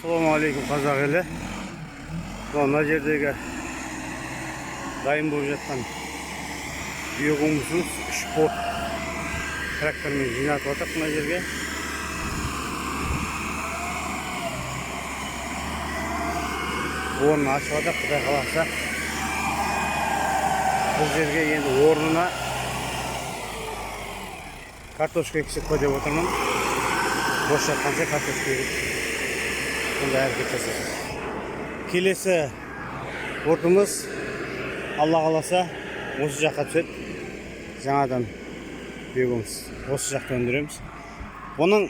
Ассалаумағалейкум, қазақ елі! Мына жердегі дайын болып жатқан биогумусымыз, үш борт трактормен жинатып жатыр мына жерге. Орнын ашып жатыр. Құдай қаласа, бұл жерге енді орнына картошка ексек қой деп отырмын. Бос жатқанша картошка егіп, сондай әрекет жасасақ. Келесі бортымыз, Алла қаласа, осы жаққа түседі. Жаңадан биогумус осы жақта өндіреміз. Бұның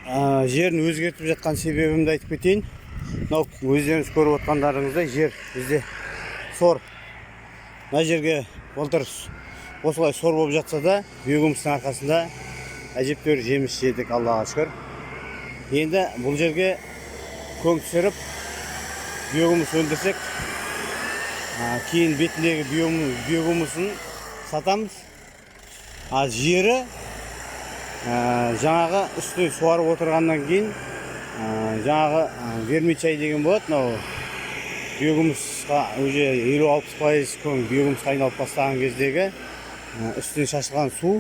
жерін өзгертіп жатқан себебімді айтып кетейін. Мынау өздеріңіз көріп отқандарыңыздай, жер бізде сор. Мына жерге былтыр осылай сор болып жатса да, биогумустың арқасында әжептәуір жеміс жедік, Аллаға шүкір. Енді бұл жерге көң түсіріп, биогумус өндірсек, кейін бетіндегі биогумусын сатамыз. А жері жаңағы үстіне суарып отырғаннан кейін, жаңағы вермичай деген болады. Мынау биогумусқа уже 50-60% көң биогумусқа айналып бастаған кездегі үстіне шашылған су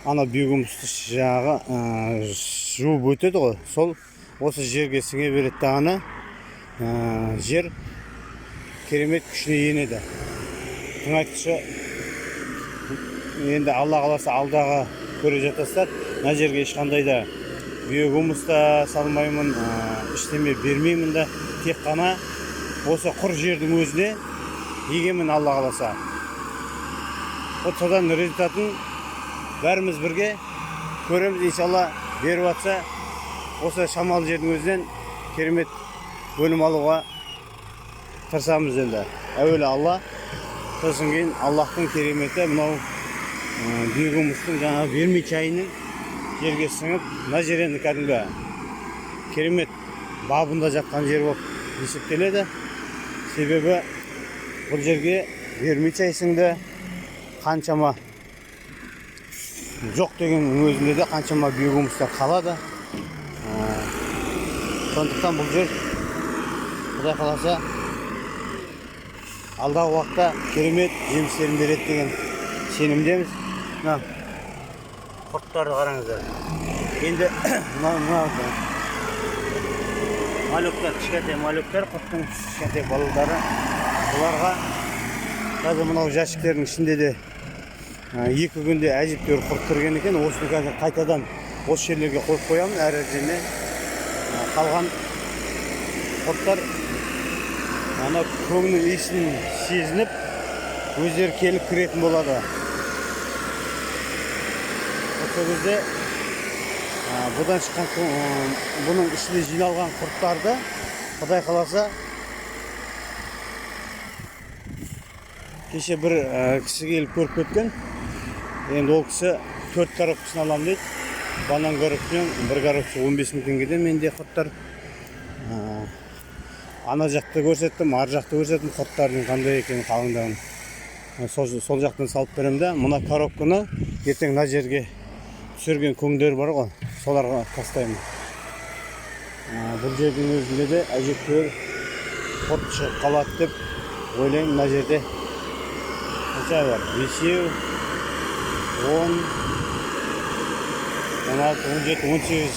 ана биогумусты жаңағы жуып өтеді ғой. Сол осы жерге сіңе береді дағыны, жер керемет күшіне енеді. Тыңайтқышы енді, Алла қаласа, алдағы көре жатасыздар. Мына жерге ешқандай да биогумус та салмаймын, ештеме бермеймін да, тек қана осы құр жердің өзіне егемін, Алла қаласа. Вот содан результатын бәріміз бірге көреміз, иншалла. Беріп жатса, осы шамалы жердің өзінен керемет өнім алуға тырысамыз. Енді әуелі Алла, сосын кейін Аллахтың кереметі, мынау биогумустың, жаңағы вермичайының жерге сіңіп, мына жер енді кәдімгі керемет бабында жатқан жер болып есептеледі. Себебі бұл жерге вермичай сіңді, қаншама жоқ дегеннің өзінде де қаншама биогумустар қалады. Сондықтан бұл жер, Құдай қаласа, алдағы уақытта керемет жемістерін береді деген сенімдеміз. Мына құрттарды қараңыздар енді. Мына малёктар, кішкентай малёктар, құрттың кішкентай балалары. Бұларға қазір мынау жәшіктердің ішінде де 2 күнде әжептәуір құрт кірген екен. Осыны қазір қайтадан осы жерлерге қойып қоямын әр жеріне. Қалған құрттар ана көңнің иісін сезініп, өздері келіп кіретін болады. Вот сол кезде бұдан шыққан бұның ішінде жиналған құрттарды, Құдай қаласа, кеше бір кісі келіп көріп кеткен. Енді ол кісі төрт коробкасын аламын дейді. Банан коробкасымен, бір коробкасы 15 мың теңгеден. Менде құрттар ана жақты көрсеттім, ар жақты көрсеттім, құрттардың қандай екенін, қалыңдығын. Сол жақтан салып беремін да, мына коробканы ертең мына жерге түсірген көңдер бар ғой, соларға тастаймын. Бұл жердің өзінде де әжептәуір құрт шығып қалады деп ойлаймын. Мына жерде қанша бар? Бесеу, 10, 16, 17, 18.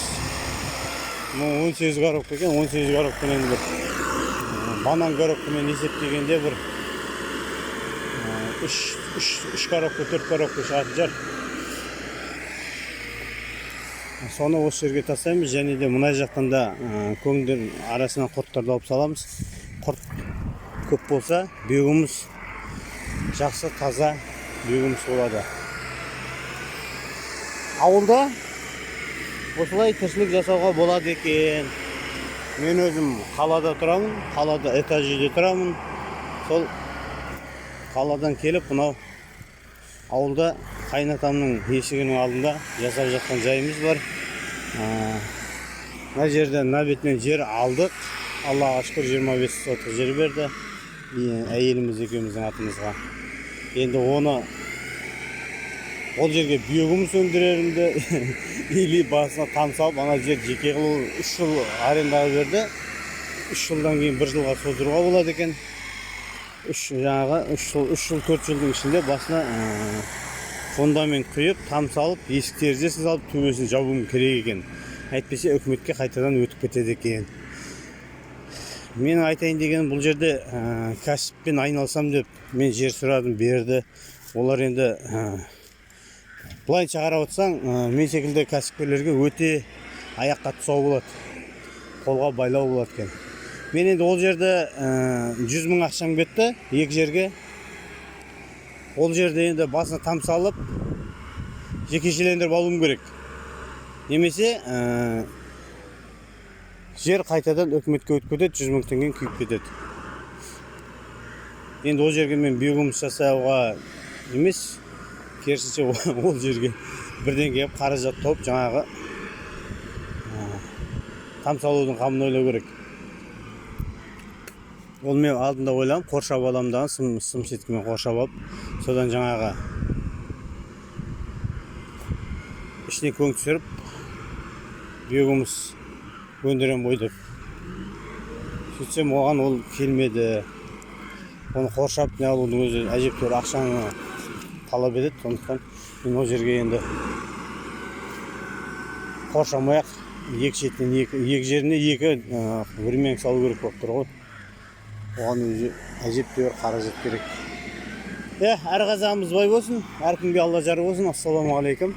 18 коробка екен. 18 коробканы енді бір банан коробкамен есептегенде, бір үш коробка, төрт коробка шығатын шығар. Соны осы жерге тастаймыз және де мына жақтан да көңдер арасынан құрттарды алып саламыз. Құрт көп болса, биогумус жақсы, таза биогумус болады. Ауылда осылай тіршілік жасауға болады екен. Мен өзім қалада тұрамын, қалада этаж үйде тұрамын. Сол қаладан келіп, мынау ауылда қайынатамның есігінің алдында жасап жатқан жайымыз бар. Мына жерде, мына бетінен жер алдық, Аллаға шүкір, 25 сотық жер берді әйеліміз екеуміздің атымызға. Енді оны ол жерге биогумус өндірерімді или басына там салып, ана жер жеке қылу, 3 жыл арендаға берді. 3 жылдан кейін бір жылға создыруға болады екен. Үш жаңағы 3 жыл, 3 жыл, 4 жылдың ішінде басына фундамент құйып, там салып, есік терезесін салып, төбесін жабуым керек екен. Әйтпесе үкіметке қайтадан өтіп кетеді екен. Менің айтайын дегенім, бұл жерде кәсіппен айналысам деп мен жер сұрадым, берді. Олар енді былайынша қарап отырсаң, мен секілді кәсіпкерлерге өте аяққа тұсау болады, қолға байлау болады екен. Мен енді ол жерде 100 000 ақшам кетті екі жерге. Ол жерде енді басына там салып, жекешелендіріп алуым керек немесе жер қайтадан үкіметке өтіп кетеді, 100 000 теңгең күйіп кетеді. Енді ол жерге мен биогумус жасауға емес, керісінше ол жерге бірден келіп, қаражат тауып, жаңағы там салудың қамын ойлау керек. Ол мен алдында ойланып, қоршап аламын дағы, сым сеткімен қоршап алып, содан жаңағы ішіне көң түсіріп, биогумус өндіремін ғой деп. Сөйтсем, оған ол келмеді. Оны қоршап не алудың өзі әжептәуір ақшаны талап етеді. Сондықтан мен ол жерге енді қоршамай ақ, екі шетінен екі, екі жеріне екі времянка салу керек болып тұр ғой. Оған өзі әжептәуір қаражат керек. Иә, әр қазағымыз бай болсын, әркімге Алла жар болсын. Ассалаумағалейкум.